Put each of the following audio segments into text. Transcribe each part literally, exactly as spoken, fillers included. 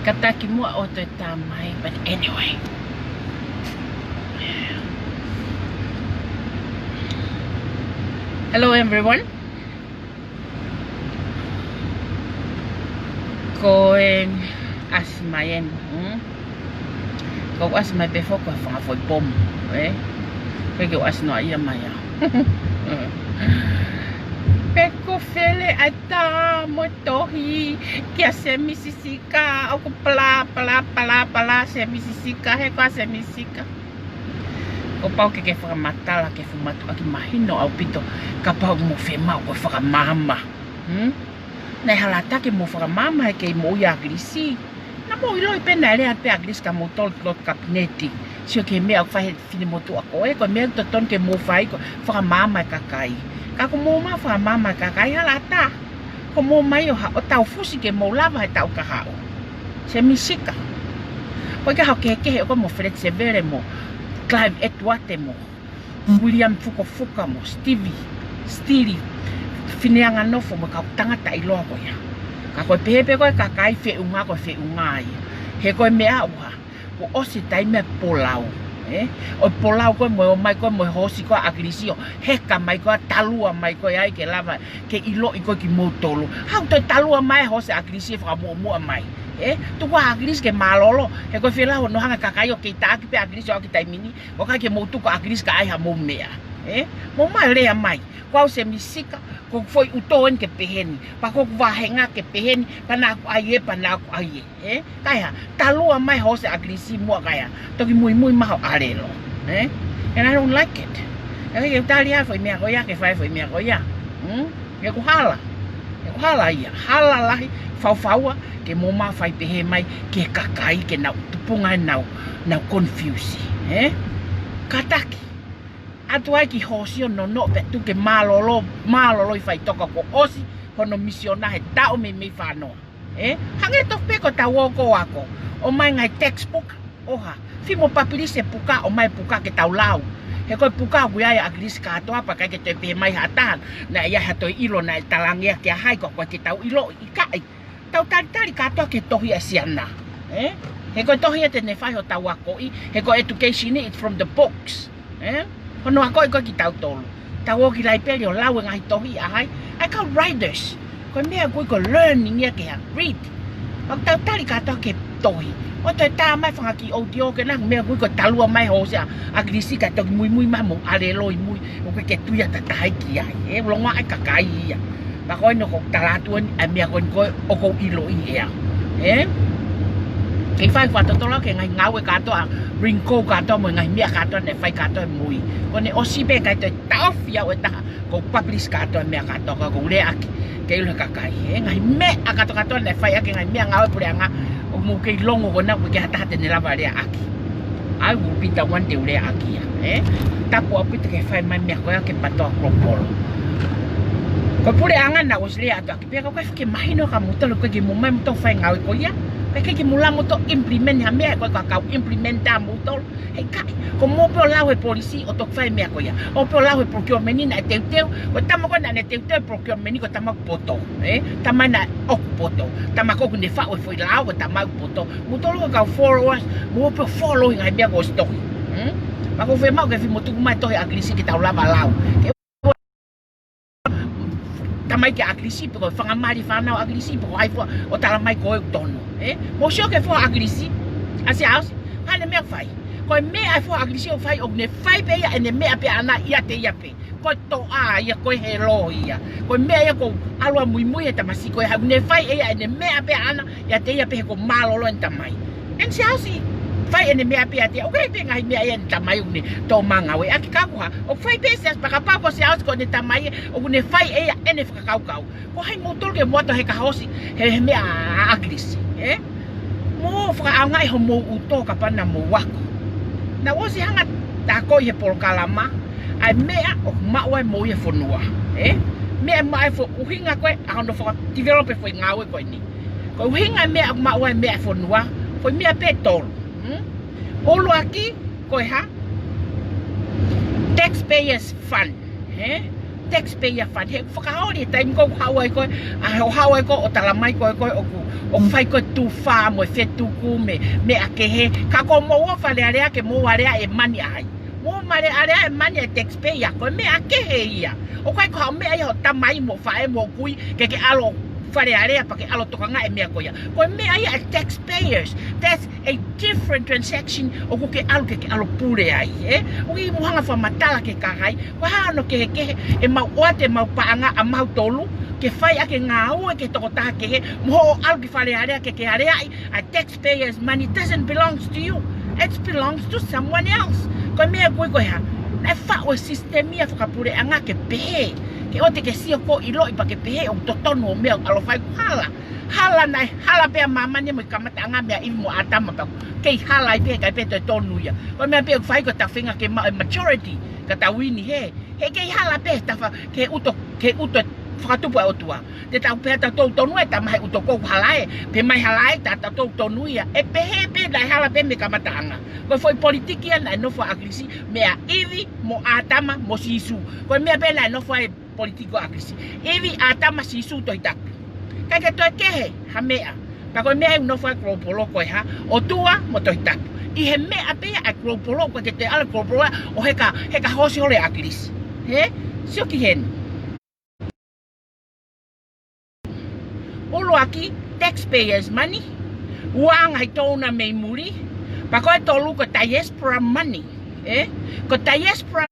Kātaki muʻa ʻo toe tā mai, but anyway. Hello everyone. Ko e ʻasi mai eni, hmm? Ko e ʻasi mai pē foki ko e fanga foʻi pomu, eh? Ko e ke ʻasi noa ia mai au. Pe ko fele ʻa e tā mo e tohi kia Semisi Sika, ʻoku pala, pala, pala, pala, Semisi Sika, he ko Semisi Sika. Kuo pau ke ke fakamatala ke fuʻu matuʻaki mahino ʻaupito, kapau mo fiemaʻu ko e fakamaama. Hmm? Naʻe hala ʻatā ke mo fakamaama he kei moʻui ʻa ʻAkilisi. Naʻa mo ʻiloʻi pē naʻe lea pē ʻa ʻAkilisi ka mo tolu lotu kapineti. Sio ki he meʻa ʻoku fai he finemotuʻa ko ē, ko e meʻa ʻoku totonu ke mo fai ko e fakamaama e kakai. Ka ko mo ma fakamaama e kakai, hala ʻatā. Ko mo mai ʻo ha, ʻo tau fusi ke mo lava he taʻu ka haʻu. Semisi Sika. Ko e ka hau kehekehe ʻo ko mo Feleti Sevele mo Clive Etuate mo William Fukofuka mo Stevie, Stili, Fineanganofo mo e kau tangata ʻiloa ko ia. Ka ko e pehē pē ko e kakai feʻunga ko e feʻunga ia. He ko e meʻa ʻoku hā, kuo ʻosi e taimi ʻa e polau. Ē? ʻO e polau ko ē mo e ō mai ko ē mo e hoosi ko ē ʻa ʻAkilisi ʻo heka mai ko ē, talua mai ko ē ai ke lava ke ʻiloʻi ko ē kimoutolu. Haʻu toe talua mai e hoosi ʻa ʻAkilisi ʻe fakamuʻomuʻa mai. Ē? Tuku ʻa ʻAkilisi ke mālōlō. He ko e fēlau hono hanga e kakai ʻo kei taʻaki pē ʻa ʻAkilisi ʻo aʻu ki he taimi ni. ʻOku ʻikai ke mou tuku ʻa ʻAkilisi kae ʻai haʻamou meʻa. Ē? Mou mai lea mai. Ko au Semi Sika, ko ʻeku foʻi ʻuto eni ke pehē ni. Pea ko ʻeku vāhenga ke pehē ni, pea naʻá ku ʻai ē, pea naʻá ku ʻai ē. Ē? Kae hā, talua mai e hoosi ʻa ʻAkilisi muʻa kae hā. Toki muimui mai ho ʻalelo. Ē? And I don't like it. ʻIkai ke u tali ʻa e foʻi meʻa ko ia, ke fai e foʻi meʻa ko ia. Hmm? ʻOku hala. ʻOku hala ia. Hala lahi, faufaua, ke mou mafai pehē mai ki he kakai, ke nau tupunga ʻenau, nau confuse. Ē? Kātaki. ʻAtu ai ki he hoosi ʻo nonoʻo pē atu ke mālōlō, mālōlō ʻi faʻitoka kuo ʻosi hono misiona he taʻu meimei fā noa. Ē? Hangē tofu pē ko ʻetau ō ʻo ako. ʻOmai e ngaahi textbook, ʻo hā. Fai mo papilisi e puka, ʻomai e puka ke tau lau. He ko e puka ʻoku ʻi ai ʻa ʻAkilisi kātoa pea ʻikai ke toe pehē mai ha taha. Naʻe ʻi ai ha toe ʻilo naʻe talangea kia hai ko ē ʻoku ʻikai ke tau ʻiloʻi, ʻikai. Tau talitali kātoa ki he tohi ʻa Siana. Ē? He ko e tohi ia te ne fai hotau akoʻi, he ko e education is from the books. Ē? Hono akoʻi ko ē kitautolu. Tau ō ki he laipeli ʻo lau e ngaahi tohi ʻa hai, ʻa e kau writers. Ko e meʻa ʻoku ui ko e learning ia ke hā, read. Pea tau tali kātoa ki he tohi. ʻO toe tā mai e fanga kiʻi ʻoutio ke nau meʻa ʻoku ui ko e talua mai e hoosi ʻa ʻAkilisi kae toki muimui mai mo ʻalelo ʻi mui. ʻOku ʻikai ke tui ʻa e taha ki ai. Ē, ʻoku longoaʻa e kakai ia. Pea ko eni ʻoku ou tala atu eni ʻa e meʻa ko eni ko ē ʻoku ou ʻiloʻi ʻe au. Ē? Kei fai fakatotolo ki he ngaahi ngāue kātoa, ringo kātoa mo e ngaahi meʻa kātoa naʻe fai kātoa ʻi mui. Ko ʻene ʻosi pē ʻikai toe taʻofi au ʻe taha, ʻoku ou publish kātoa e meʻa kātoa, ʻoku ou leaʻaki. Ke ʻilo ʻe he kakai. Ē, ngaahi meʻa kātoa kātoa naʻe fai ʻaki e ngaahi meʻangāue puleʻanga, ʻoku mou kei longo ko ena ʻoku ʻikai ke ʻi ai ha taha te ne lava leaʻaki. I will be the one te u leaʻaki ia, ē? Tapu ʻaupito ki he fai mai e meʻa ko ia ki he PATOA Global. Ko e puleʻanga naʻá ku ʻosi lea atu ʻaki pē, ka ʻoku ʻikai ke mahino kia moutolu, ʻoku ʻikai ke mou mai moutolu ʻo fai e ngāue ko ia. Ka ʻikai ke mou lava moutolu ʻo implement ha meʻa, ko e kau implement ʻa moutolu. Heʻikai, ko hoʻomou pē ʻo lau e policy ʻo toki fai e meʻa ko ia. Hoʻomou pē ʻo lau e procurement naʻe teuteu, ko e tama ko ē naʻá ne teuteu e procurement ko e tama ʻoku poto, ē? Tama naʻe ʻoku poto. Tama ko ē ʻokú ne faʻu e foʻi lao ko e tama ʻoku poto. Moutolu ko e kau followers, mou pē ʻo follow e ngaahi meʻa kuo ʻosi tohi. Hmm? Pea ʻoku ou fiemaʻu ke fai mo tuku mai e tohi ʻa ʻAkilisi ke tau lava lau. Ke tamai kia ʻAkilisi pe ko e fanga mali fānau ʻa ʻAkilisi pe ko hai fua ʻo tala mai ko e tonu. Ē? Mou sio ki he foha ʻa ʻAkilisi, ʻa Siaosi, hā ʻene meʻa ʻoku fai. Ko e meʻa ʻa e foha ʻa ʻAkilisi ʻoku fai ʻokú ne fai pē ia ʻene meʻa pē ʻaʻana ʻiate ia pē. Ko e toʻa ia, ko e helo ia. Ko e meʻa ia ʻoku ʻalu ʻo muimui he tamasiʻi ko ē, he ʻokú ne fai ʻe ia ʻene meʻa pē ʻaʻana ʻiate ia pē he kuo mālōlō ʻene tamai. And Siaosi fai ʻene meʻa pē ʻiate ia, ʻoku ʻi ai pē ngaahi meʻa ia ʻene tamai ʻokú ne tō mangau ē ʻaki ka ko e hā. ʻOku fai pē Siaosi, pea kapau ko Siaosi ko ʻene tamai ē, ʻokú ne fai ʻe ia ʻene fakakaukau. Ko hai moutolu ke mou ō atu ʻo heka hoosi he, he meʻa ʻa ʻAkilisi, ē? Mou fakaʻaongaʻi hoʻomou ʻuto kapau naʻa mou ako. Naʻá ku ʻosi hanga ʻo akoʻi he polokalama ʻa e meʻa ʻoku maʻu ai e moʻui ʻa e fonua, ē? Meʻa ʻoku maʻu ai e foʻi ʻuhinga ko ē ʻa hono fakadevelop e foʻi ngāue ko eni. Ko e ʻuhinga e meʻa ʻoku maʻu ai e meʻa ʻa e fonua, ko e meʻa pē ʻe tolu. Hmm? ʻUluaki, ko e hā? Taxpayers fund, ē? Taxpayer fund. He ʻoku fakaholi e taimi ko ē ʻoku haʻu ai ko ē, ʻa ē ʻoku haʻu ai ko ē ʻo tala mai ko ē ko ē ʻoku, ʻoku fai ko ē tufa mo e fetuku mo e meʻa kehe. Ka ko hoʻomou ō ʻo falealea ke mou alea e mani ʻa hai? Mou alea e mani ʻa e taxpayer, ko e meʻa kehe ia. ʻOku ʻikai ko haʻo meʻa ia hoʻo tamai mo e faʻē mo e kui ke ke ʻalu ʻo falealea pea ke ʻalu ʻo tokangaʻi e meʻa ko ia. Ko e meʻa ia ʻa e taxpayers. That's a different transaction ʻoku ke ʻalu ke ke ʻalu ʻo pule ai, ē? ʻOku ʻikai ke mou hanga ʻo fakamatala ki he kakai, ko e hā hono kehekehe ʻemau ʻoatu ʻemau paʻanga ʻamautolu ke fai ʻaki e ngāue ki he tokotaha kehe, mo hoʻo ʻalu ki falealea ke ke aleaʻi, ʻa e taxpayers' money doesn't belongs to you. It belongs to someone else. Ko e meʻa ko ē ko e hā? Naʻe faʻu e sisitemi ia fakapuleʻanga ke pehē. Ke ʻoua te ke sio koe ʻo ʻiloʻi pea ke pehē ʻoku totonu hoʻo meʻa ʻoku ʻalu ʻo fai, ʻoku hala. Hala naʻe, hala pē ʻa māmani mo e kamataʻanga meia ʻIvi mo ʻĀtama pea ʻikai hala ai pē, ʻikai pē toe tonu ia. Ko e meʻa pē ʻoku fai ko e tafinga ke maʻu e majority, ka tau wini hē. Heʻikai hala pē he tafa, ke ʻuto, ke ʻuto e fakatupu ʻa e ʻOtua. Te tau pehē ʻa tautolu tonu ē, tā mai he ʻuto ko ē ʻoku hala ē, pehē mai hala ē, tā tautolu tonu ia. ʻE pehē pē naʻe hala pē mei he kamataʻanga. Ko e foʻi politiki ia naʻe nofo ai ʻa ʻAkilisi, meia ʻIvi mo ʻĀtama mo Sīsū. Ko e meʻa pē naʻe nofo ai politiki ʻa ʻAkilisi. Ivi, ʻĀtama, Sīsū, Tohi Tapu. ʻIkai ke toe kehe ha meʻa. Pea ko e meʻa ʻoku nofo ai e global ko e hā? ʻOtua mo Tohi Tapu. ʻI he meʻa pē ia ʻa e global, ʻoku ʻikai ke toe ʻalu e global ʻo heka, heka hoosi holo ʻia ʻAkilisi. Hē? Sio ki heni. ʻUluaki, taxpayers money. Ua, ngaahi donor mei muli. Pea ko e tolu, ko e diaspora money. Ē? Ko e diaspora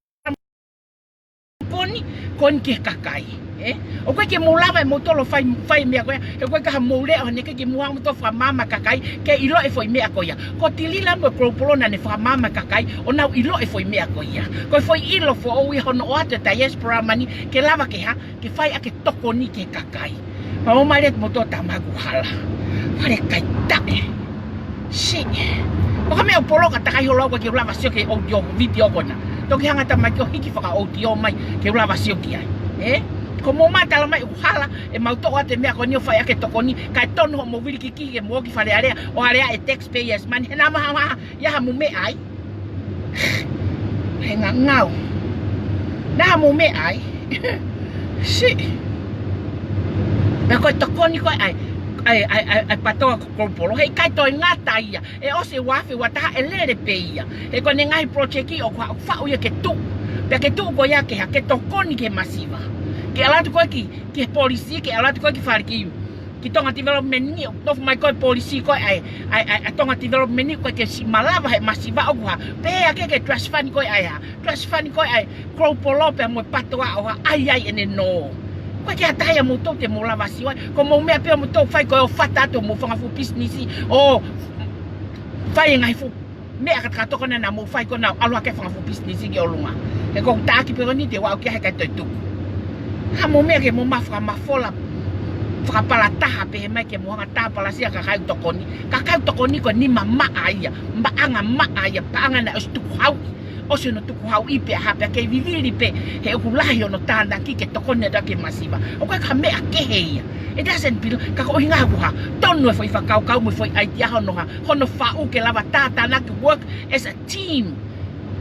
ko eni, ko eni ki he kakai. Ē? ʻOku ʻikai ke mou lava ʻe moutolu ʻo fai, fai e meʻa ko ia. He ʻoku ʻikai ke ha mou leʻo, he naʻe ʻikai ke mou hanga moutolu ʻo fakamaama e kakai ke ʻiloʻi e foʻi meʻa ko ia. Ko Tilila mo e global naʻa ne fakamaama e kakai ʻo nau ʻiloʻi e foʻi meʻa ko ia. Ko e foʻi ʻilo foʻou ia hono ʻoatu e diaspora money ke lava ke hā? Ke fai ʻaki e tokoni ki he kakai. Pea mou mālieʻia atu moutolu, tamaku, hala. Fale kai taʻe. Siʻi. ʻO ka meʻa ʻoku poloka takai holo au, ʻikai ke u lava sio ki he audio, video ko ena. Toki hanga ʻe he tamaiki ʻo hiki faka-audio mai ke u lava sio ki ai. Ē? Ko hoʻomou mā tala mai ʻoku hala, ʻe mau toʻo atu e meʻa ko eni ʻo fai ʻaki e tokoni, kae tonu hoʻomou vili kikihi ke mou ō ki Fale Alea ʻo aleaʻi e taxpayers money. He naʻa maha, maha, ʻi ai ha mou meʻa ai? He ngangau. Naʻa mou meʻa ai? Siʻi. Pea ko e tokoni ko ē ʻa e, ʻa e, ʻa e, ʻa e, ʻa e PTOA ko Kolopolo, heʻikai toe ngata ia. ʻE ʻosi e uaafe uataha, ʻe lele pē ia. He ko ʻene ngaahi project ʻoku, ʻoku faʻu ia ke tuʻu. Pea ke tuʻu ko ia ke hā? Ke tokoni ki he masiva. Ke ʻalu atu ko ē ki, ki he polisi, ke ʻalu atu ko ē ki Fale Alea, ki Tonga Development ni, ʻo nofo mai ko e polisi ko ē ʻa e, ʻa e, ʻa e, ʻa e Tonga Development ni, ko e ke siʻi malava he masiva ʻoku hā? Pehē ange ki he trust fund ko ē ʻa e hā? Trust fund ko ē ʻa e Kolopolo pea mo e PTOA ʻo hā? ʻAi ai ʻene nō. ʻOku ʻikai ke ʻi ai ha taha ia ʻia moutolu te mou lava sio ai. Ko hoʻomou meʻa pē ʻa moutolu ʻoku fai ko e ʻo fata atu hoʻomou fanga fuʻu pisinisi ʻo fai e ngaahi fuʻu meʻa kātoa ko ena naʻa mou fai ko ena ʻo ʻalu hake e fanga fuʻu pisinisi ki ʻolunga. He ko ʻeku taʻaki pē ko eni te u aʻu ki ai, heʻikai toe tuku. Ka mou meʻa ke mou mā fakamafola, fakapalataha pehē mai ke mou hanga ʻo tāpalasia e kakai ʻoku tokoni. Kakai ʻoku tokoni ko e nima maʻa ia, paʻanga maʻa ia, paʻanga naʻe ʻosi tukuhauʻi. ʻOsi hono tukuhauʻi pea hā, pea kei vivili pē he ʻoku lahi hono tānaki ke tokoni atu ki he masiva. ʻOku ʻikai ko ha meʻa kehe ia. It doesn't belong, ka ko e ʻuhinga ʻoku hā? Tonu e foʻi fakakaukau mo e foʻi ʻaitia hono hā? Hono faʻu ke lava tātānaki, work as a team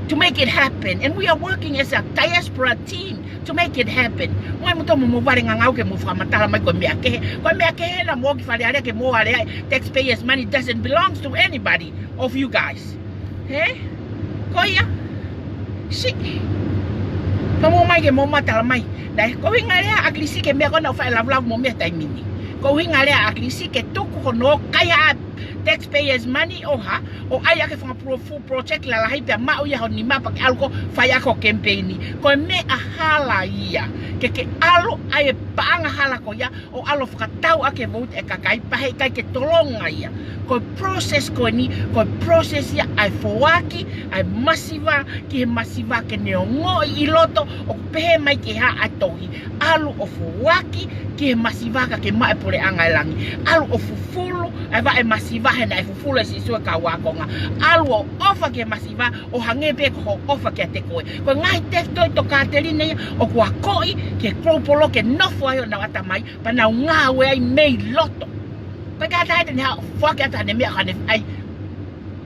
to make it happen. And we are working as a diaspora team to make it happen. Mou ʻai moutolu mo mou vale ngangau ke mou fakamatala mai ko e meʻa kehe. Ko e meʻa kehe naʻa mou ō ki Fale Alea ke mou aleaʻi e taxpayers money, doesn't belongs to anybody of you guys. Hē? Ko ia. Siʻi. Pea mou ō mai ke mou mā tala mai. Naʻe, ko e ʻuhinga leva ʻa ʻAkilisi ki he meʻa ko ena ʻoku faʻa lavelave mo e meʻa he taimi ni. Ko e ʻuhinga leva ʻa ʻAkilisi ke tuku hono kaihaʻa taxpayers money ʻo hā? ʻO ʻai ʻaki e fanga pro-, fuʻu project lalahi pea maʻu ia ho nima pea ke ʻalu ʻo fai ʻaki ho kemipeini. Ko e meʻa hala ia. Ke ke ʻalu ʻai e paʻanga hala ko ia ʻo ʻalu ʻo fakatau ʻaki e vote ʻa e kakai pea heʻikai ke tolonga ia. Ko e process ko eni, ko e process ia ʻa e foaki ʻa e masiva ki he masiva ke ne ongoʻi ʻi loto ʻoku pehē mai ki he hā? ʻA e tohi. ʻAlu ʻo foaki ki he masiva ka ke maʻu e puleʻanga ʻo e langi. ʻAlu ʻo fufulu ʻa e vaʻe masiva he naʻe fufulu ʻe Sīsū e kau ākonga. ʻAlu ʻo ʻofa ki he masiva ʻo hangē pē ko hoʻo ʻofa kiate koe. Ko e ngaahi tefitoʻi tokāteline ia ʻoku akoʻi ki he Kolopolo ke nofo ai honau ʻatamai pea nau ngāue ai mei loto. Pea ka taha te ne hā ʻo foaki atu haʻane meʻa ka ne ʻai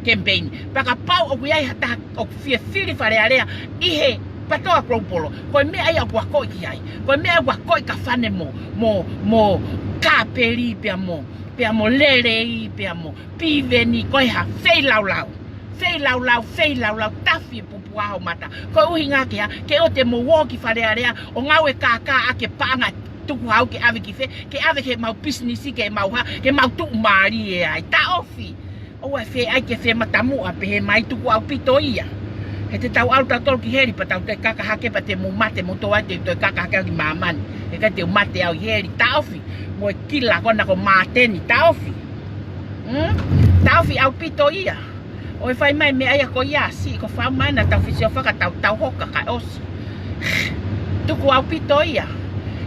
kemipeini. Pea kapau ʻoku ʻi ai ha taha ʻoku fie fili Fale Alea ʻi he PTOA Kolopolo, ko e meʻa ia ʻoku akoʻi ki ai. Ko e meʻa ʻoku akoʻi kia Fane mo, mo, mo Kapeli pea mo, pea mo Lelei pea mo Piveni, ko e hā? Feilaulau. Feilaulau, feilaulau, tafi e pupuha ho mata. Ko e ʻuhinga ke hā? Ke ʻoua te mou ō ki Fale Alea ʻo ngāue kākā ʻaki e paʻanga tukuhau ke ʻave ki fē? Ke ʻave ki heʻemau pisinisi, ke mau hā? Ke mau tuʻumālie ai. Taʻofi. ʻOua ʻe fie ʻai ke fematamuʻa pehē mai, tuku ʻaupito ia. He te tau ʻalu tautolu ki heli pea tau toe kaka hake pea te mou mate moutolu ai, te u toe kaka hake au ki māmani. Heʻikai te u mate au ʻi heli. Taʻofi. Mo e kila ko ena ko Māteni. Taʻofi. Hmm? Taʻofi ʻaupito ia. ʻOi, fai mai e meʻa ia ko ia, siʻi, ko e fai mai naʻa tau fisiofaka, tau, tau hoka kae ʻosi. Tuku ʻaupito ia.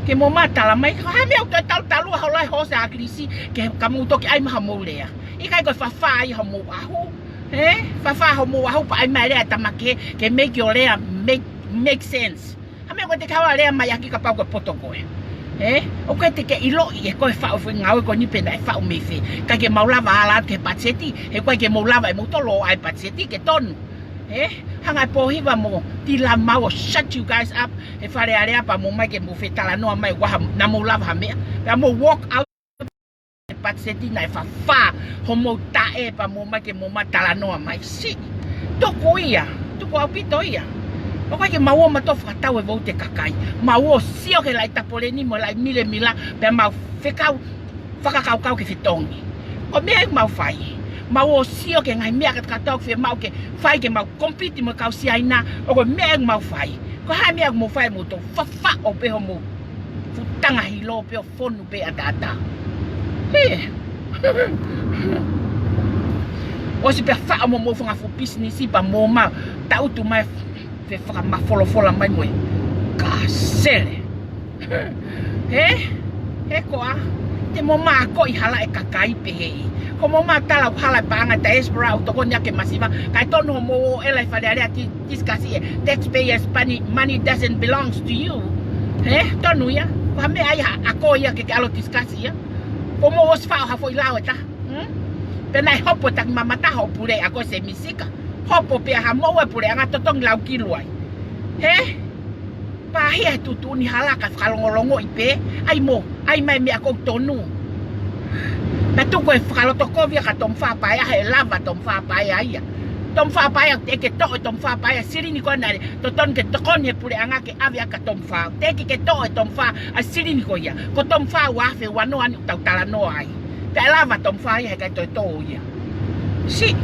Ke mou mā tala mai, ko e hā e meʻa ʻoku toe talu, talu holo ai e hoosi ʻa ʻAkilisi, ke ka mou toki ʻai mai haʻamou lea. ʻIkai ko e fafā ia hoʻomou ʻahu. Ē? Fafā hoʻomou ʻahu pea ʻai mai e lea ʻa e tama kehe, ke make your lea make, make sense. Hā e meʻa ʻoku ʻikai te ke haʻu ʻo lea mai ʻaki kapau ko e poto koe? Ē? ʻOku ʻikai te ke ʻiloʻi ʻe koe e faʻu e foʻi ngāue ko eni pe naʻe faʻu mei fē. ʻIkai ke mau lava ala atu ki he patiseti, he ʻoku ʻikai ke mou lava ʻe moutolu ʻo ʻai patiseti ke tonu. Ē? Hanga e Pōhiva mo Tila, mau ʻo shut you guys up he Fale Alea pea mou ō mai ke mou fetalanoa mai, ʻoua naʻa mou lava ha meʻa. Pea mou walk out e patiseti naʻe fafā homou taʻe pea mou ō mai ke mou ma talanoa mai. Siʻi. Tuku ia. Tuku ʻaupito ia. ʻOku ʻikai ke mau ō mautolu ʻo fakatau e vouti e kakai. Mau ō ʻo sio ki he laʻi tapoleni mo e laʻi milemila pea mau fekau fakakaukau ke fetongi. Ko e meʻa ia ʻoku mau fai. Mau ō ʻo sio ki he ngaahi meʻa kātoa ʻoku fiemaʻu ke fai ke mau compete mo e kau Siaina, ʻa ko e meʻa ia ʻoku mau fai. Ko e hā e meʻa ʻoku mou fai, mou toe fafaʻo pē homou fuʻu tangahilo pē ʻo fonu pē ʻataʻatā. He. ʻOsi pē faʻo mo homou fanga fuʻu pisinisi pea mou ma taʻutu mai fefakafolofola mai mo e kasele. He? He koā? Te mou ma akoʻi hala e kakai pehē. Ko mou ma tala hala e paʻanga diaspora ʻoku tokoni ʻaki e masiva. Kae tonu hoʻomou ō ʻo ʻela ʻi Fale Alea ʻo ti-, tisikasi e taxpayers' money, money doesn't belongs to you. He? Tonu ia. Ko ha meʻa ia ʻa koe ia ke ke ʻalu ʻo tisikasi ia. Ko mou ʻosi faʻo ha foʻi lao ʻe taha. Hmm? Pea naʻe hopo e takimamata hoʻo puleʻanga ko Semisika. Hopo pea ha mou e puleʻanga totongi lau kilu ai. He? Pea hia he tuʻutuʻuni hala kae fakalongolongoʻi pē, ʻai mo, ʻai mai meʻa ʻoku tonu. Pea tuku e fakalotokovi ʻa Tomifa Paea, he lava Tomifa Paea ia. Tomifa Paea, teʻeki ke toʻo e Tomifa Paea, silini ko ena, totonu ke tokoni e puleʻanga ke ʻave ʻaki ʻa Tomifa. Teʻeki ke toʻo e Tomifa, ʻa silini ko ia. Ko Tomifa ua afe ua noa ni ʻoku tau talanoa ai. Pea lava Tomifa ia he ʻikai toe tō ia. Siʻi.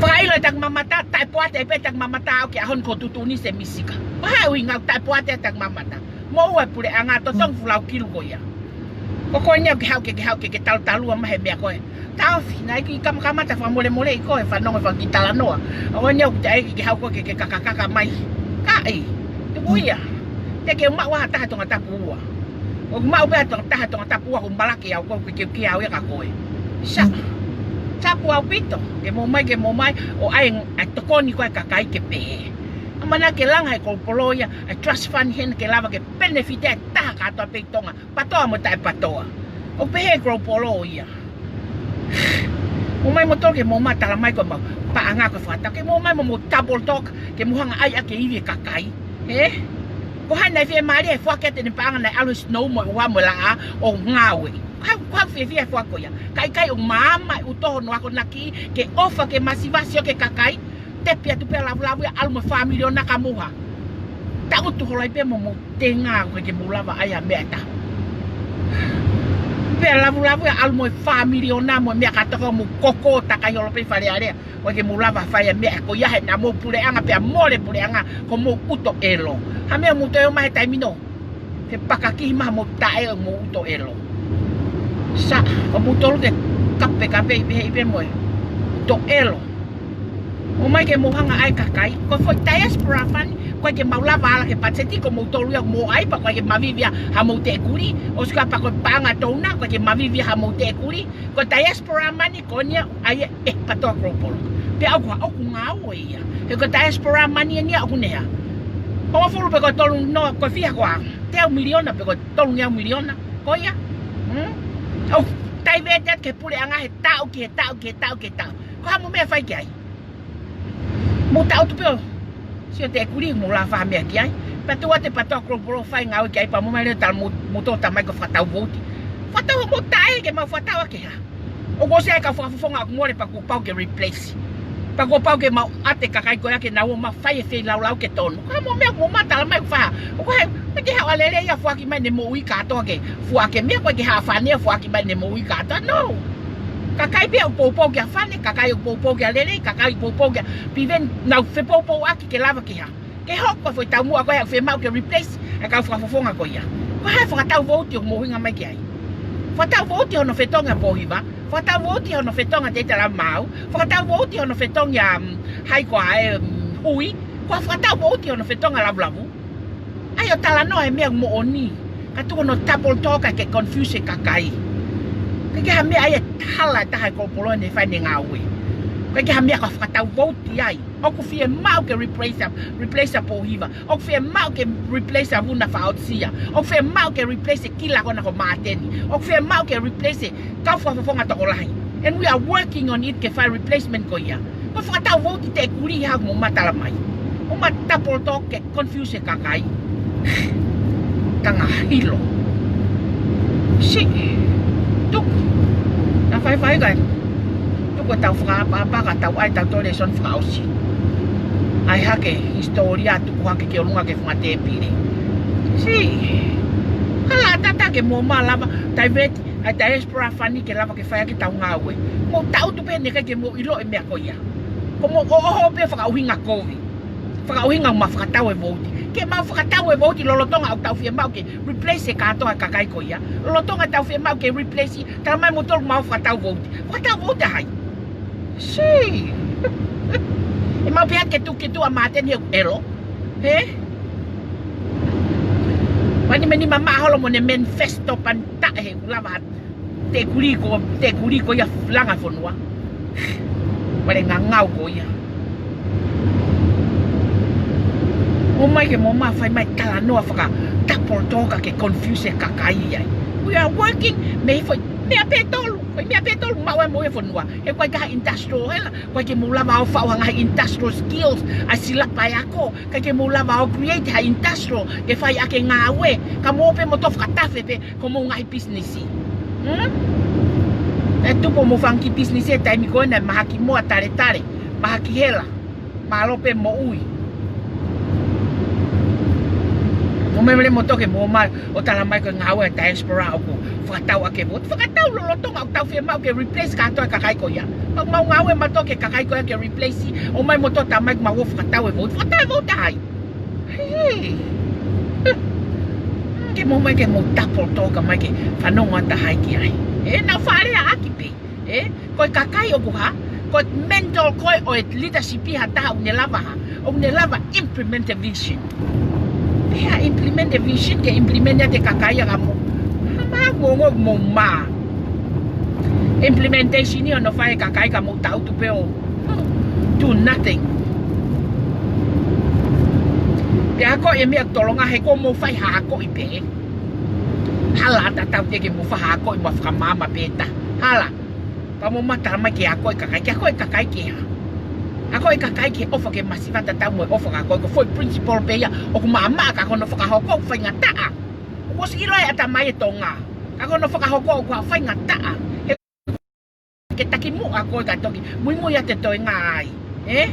Fakaʻilo e takimamata, taʻepoate pē takimamata ʻo aʻu ki he ʻaho ni ko e tuʻutuʻuni Semisika. Ko e hā e ʻuhinga ʻoku taʻepoate e takimamata? Mou e puleʻanga totongi fuʻu lau kilu ko ia. Ko koe eni ʻoku ke haʻu ke, ke haʻu ke, ke talutalua mai he meʻa ko ē. Taʻofi, naʻe ʻikai ke kamakamata fakamolemoleʻi koe, fanongo fanga kiʻi talanoa. ʻA koe eni ʻoku teʻeki ke haʻu koe ke, ke kakakaka mai. Kaʻi, tuku ia. Teʻeki ke maʻu ha taha Tongatapu ua. ʻOku maʻu pē ha Tonga, taha Tongatapu ua ʻoku malaki au, ko e kiʻi, kiʻi au ia kia koe. Sa. Tapu ʻaupito, ke mou ō mai, ke mou ō mai, ʻo ʻai, ʻai tokoni ko ē kakai ke pehē. ʻAmanaki ke langa he kolopolo ia, ʻa e trust fund heni ke lava ke benefit e taha kātoa pē ʻi Tonga, PATOA mo taʻe PATOA. ʻOku pehē e kolopolo ia. Mou ō mai moutolu ke mou ma tala mai ko ʻemau paʻanga ko e fakatau. Ke mou ō mai mo mou double talk, ke mou hanga ʻai ʻaki e ivi e kakai. He? Ko hai naʻe fiemālie he foaki atu ʻene paʻanga naʻe ʻalu he snow mo e ua mo e laʻā ʻo ngāueʻi? Ko hai, ko hai fiefia he foaki ko ia? Ka ʻikai ʻoku maama e ʻuto hono akonaki ke ʻofa ki he masiva, sio ki he kakai. Tepi atu pē ʻa Lavulavu ia ʻalu mo e fā miliona ka mou hā. Taʻutu holo ai pē mo mou tenga, ʻoku ʻikai ke mou lava ʻai ha meʻa ʻe taha. Pea Lavulavu ia ʻalu mo e fā miliona mo e meʻa kātoa, mou koko takai holo pē ʻi Fale Alea. ʻOku ʻikai ke mou lava fai ha meʻa ko ia he naʻa mou puleʻanga pea mole puleʻanga ko homou ʻuto ʻelo. Ha meʻa mou toe ō mai he taimi ni ʻo fepakakihi mai homou taʻe ʻo mou ʻuto ʻelo. Sa, ko moutolu ke kapekapeʻi pē he ivi mo e ʻuto ʻelo. Mou ō mai ke mou hanga ʻai kakai. Ko e foʻi diaspora fund, ʻoku ʻikai ke mau lava ala ki he patiseti, ko moutolu ia ʻoku mou ʻai pea ʻoku ʻikai ke mavivi ia hamou teʻekuli. ʻOsi ko ia pea ko e paʻanga ʻa Tona, ʻoku ʻikai ke mavivi ia hamou teʻekuli. Ko e diaspora money ko eni ia ʻoku ʻai ʻe he PATOA Global. Pea ʻoku, ʻoku ngāue ia. He ko e diaspora money eni ia ʻoku ne hā? Hongofulu pe ko e tolu noa, ko e fiha koā? Teau miliona pe ko e tolungeau miliona. Ko ia? Hmm? ʻOku taivete atu ki he puleʻanga he taʻu ki he taʻu ki he taʻu ki he taʻu. Ko e hā mo e meʻa ʻe fai ki ai? Mou taʻutu pē ʻo sio teʻekuli, mou lava fai ha meʻa ki ai. Pea tuku atu e PATOA Global ʻo fai e ngāue ki ai pea mou ō mai leva ʻo tala mou, mou toe tala mai ko e fakatau vouti. Fakatau homou taʻe ke mau fakatau ʻaki e hā? ʻOku ʻosi ʻai e kau fakafofonga ʻoku mole pea kuo pau ke replace. Pea kuo pau ke mau ʻoatu e kakai ko ia ke nau ō mai ʻo fai e feilaulau ke tonu. Ko e hā mo e meʻa ʻoku mou ma tala mai ʻoku fai? ʻOku ʻikai, ʻikai ke haʻu ʻa lelei ia ʻo foaki mai ʻene moʻui kātoa ke foaki e meʻa, ʻoku ʻikai ke haʻu ʻa fane ʻo foaki mai ʻene moʻui kātoa. No. Kakai pē ʻoku poupou kia fane, kakai ʻoku poupou kia lelei, kakai ʻoku poupou kia piveni, nau fepoupouaki ke lava ke hā? Ke hoko e foʻi taumuʻa ko ē ʻoku fiemaʻu ke replace e kau fakafofonga ko ia. Ko e hā e fakatau vouti ʻoku mou ʻuhinga mai ki ai? Fakatau vouti hono fetongi ʻa Pōhiva, fakatau vouti hono fetongi ʻa Teita Lavemaau, fakatau vouti hono fetongi ʻa, mm, hai koā e, mm, Hui, ko e fakatau vouti hono fetongi ʻa Lavulavu. ʻAi ʻo talanoa e meʻa moʻoni. Ka tuku hono double talk ke confuse e kakai. ʻIkai ke ha meʻa ia ʻe hala ʻe taha e kolopolo ʻene fai ʻene ngāue. ʻIkai ke ha meʻa ka fakatau vouti ai. ʻOku fiemaʻu ke replace ʻa, replace ʻa Pōhiva. ʻOku fiemaʻu ke replace ʻa Vuna Fakaʻosia. ʻOku fiemaʻu ke replace e kila ko ena ko Māteni. ʻOku fiemaʻu ke replace e kau fakafofonga tokolahi. And we are working on it ke fai replacement ko ia. Ko e fakatau vouti Teʻekulī ʻoku mou matala mai. Mou ma double talk ke confuse e kakai. Tanga hilo. Siʻi. Tuku. Naʻa faifai kai. Tuku ʻetau fakaʻapaʻapa ka tau ʻai ʻetau tō lēsoni fakaʻosi. ʻAi hake hisitōlia tuku hake ki ʻolunga ki he funga tēpile. Siʻi. Hala ʻatā ke mou ma lava divert ʻa e diaspora fund ke lava ke fai ʻaki ʻetau ngāue. Mou taʻutu pē naʻe ʻikai ke mou ʻilo e meʻa ko ia. Ko mou ʻoʻoho pē fakaʻuhinga kovi. Fakaʻuhinga ʻoku ma fakatau e vouti. Ke mau fakatau e vouti lolotonga ʻoku tau fiemaʻu ke replace e kātoa e kakai ko ia. Lolotonga tau fiemaʻu ke replace, tala mai moutolu mau fakatau vouti. Fakatau vouti ʻa hai? Siʻi. ʻE mau pehē ke tuku ki tuʻa Māteni he ʻelo. He? Pani meni mamaʻa holo mo ʻene manifesto pani taʻe he ʻoku lava Teʻekulī ko, Teʻekulī ko ia langa fonua. Pale ngangau ko ia. ʻOmai ke mou ma fai mai talanoa faka double talk ke confuse e kakai ai. We are working, mei fai, meʻa pē tolu, fai meʻa pē tolu, maʻu ai mo e fonua. He ʻoku ʻikai ha industrial hela, ʻikai ke mou lava ʻo faʻu ha ngaahi industrial skills, ʻa e silapa e ako, ʻikai ke mou lava ʻo create ha industrial, ke fai ʻaki e ngāue, ka mou pē moutolu fakatafe pē, ko mou ngaahi pisinisi. Hmm? ʻE tupu mo fanga kiʻi pisinisi he taimi ko ena ʻe mahaki moa taletale, mahaki hela, mālō pē moʻui. Mou meʻa leva moutolu ke mou ma ʻo tala mai ko e ngāue ʻa e diaspora ʻoku fakatau ʻaki e vouti. Fakatau lolotonga ʻoku tau fiemaʻu ke replace kātoa e kakai ko ia. Mau, mau ngāue mautolu ki he kakai ko ia ke replace, ʻomai moutolu tala mai ʻoku mau fakatau e vouti. Fakatau e vouti ʻa hai? Hei. Ke mou mai ke mou double talk mai ke fanongo atu ʻa hai ki ai. ʻE, naʻa faʻa lea ʻaki pē. ʻE, ko e kakai ʻoku hā, ko e mental ko ē ʻo e leadership ʻi ha taha ʻoku ne lava hā, ʻoku ne lava implement the vision. Pea implement the vision ke implement atu e kakai ʻa ka mou. Hā ma mo ngo mo ma. Implementation ʻi hono fai e kakai ka mou taʻutu pē ʻo do nothing. Pea ko e meʻa tolonga he ko mou fai ha akoʻi pē. Hala ʻatā tau te ke mou fai ha akoʻi mo fakamaama pē ta. Hala. Pea mou ma tala mai ke akoʻi kakai, ke akoʻi kakai ke hā. Akoʻi kakai ke ʻofa ke masiva tatau mo e ʻofa ka ko e ko e foʻi principle pē ia, ʻoku maʻamaʻa ka ko hono fakahoko ʻoku faingataʻa. ʻOku ʻosi ʻilo ʻe he ʻatamai e Tonga. Ka ko hono fakahoko ʻoku faingataʻa. He ke takimuʻa ko ē ka toki muimui atu e toenga ai. ʻE?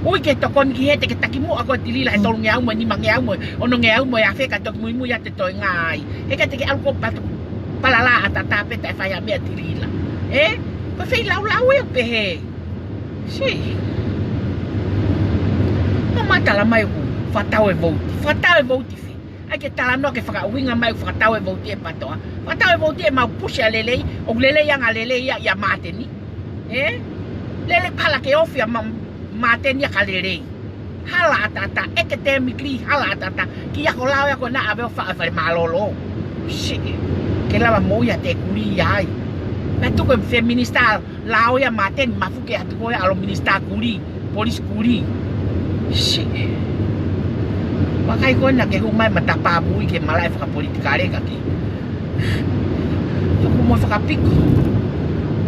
Ui ke tokoni ki he te ke takimuʻa ko ē Tilila he tolungeau mo e nimangeau mo e onongeau mo e afe ka toki muimui atu e toenga ai. He ka te ke ʻalu ko patu palala ʻatā pē taʻe fai ha meʻa Tilila. ʻE? Ko e feilaulau ē pehē. Siʻi. Mou ma tala mai ʻoku fakatau e vouti. Fakatau e vouti fē. ʻAi ke talanoa ke fakaʻuhinga mai ʻoku fakatau e vouti ʻe PATOA. Fakatau e vouti ʻe mau push ʻa lelei, ʻoku lelei ʻa e ngaahi lelei ia ʻia Māteni. ʻE? Lele pala ke ofi ʻa Ma-, Māteni ʻa ka lelei. Hala ʻatā ʻatā, academically, hala ʻatā ʻatā. Ki ako lao ia ko ena ʻave ʻo faʻa fale mālōlō. Siʻi. Ke lava moʻui ʻa Teʻekulī ai. Naʻa tuku e fē minisitā lao ia Māteni, mafuke atu ko e ʻalu minisitā kulī, polisi kulī. Siʻi. Vakai ko ena ke hū mai matapā mui ke malaʻe fakapolitikale ka ke. Tuku mo fakapiko.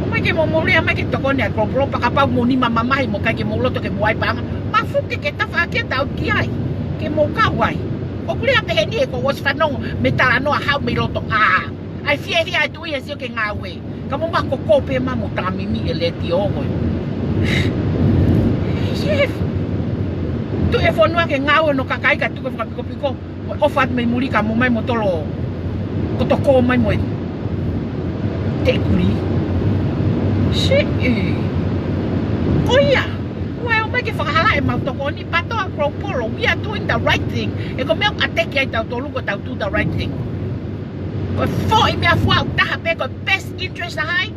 ʻOmai ke mou mou lea mai ke tokoni ʻa e kolopolo pea kapau mou nima mamahi mo ʻikai ke mou loto ke mou ʻai paʻanga. Mafuke ke tafaʻaki ʻa tau ki ai. Ke mou kau ai. ʻOku lea pehē ni he ko ʻosi fanongo mei talanoa hau mei loto ʻā. ʻAi fiefia ʻa e tuʻi ʻe sio ke ngāue. Ka mou ma koko pē ma mou tamimi e letiō ko ē. Chef. Tuʻi e fonua ke ngāue hono kakai ka tuku e fakapikopiko. Mo e ʻofa atu mei muli ka mou mai moutolu ʻo tokoni mai mo e Teʻekulī. Siʻi. Ko ia. ʻOua ʻe ʻomai ke fakahalaʻi ʻemau tokoni PATOA, kolopolo. We are doing the right thing. ʻE ko e meʻa ʻoku ʻateki ai tautolu ko ʻetau do the right thing. Ko e foʻi meʻa fua ʻoku taha pē ko e best interest ʻa hai?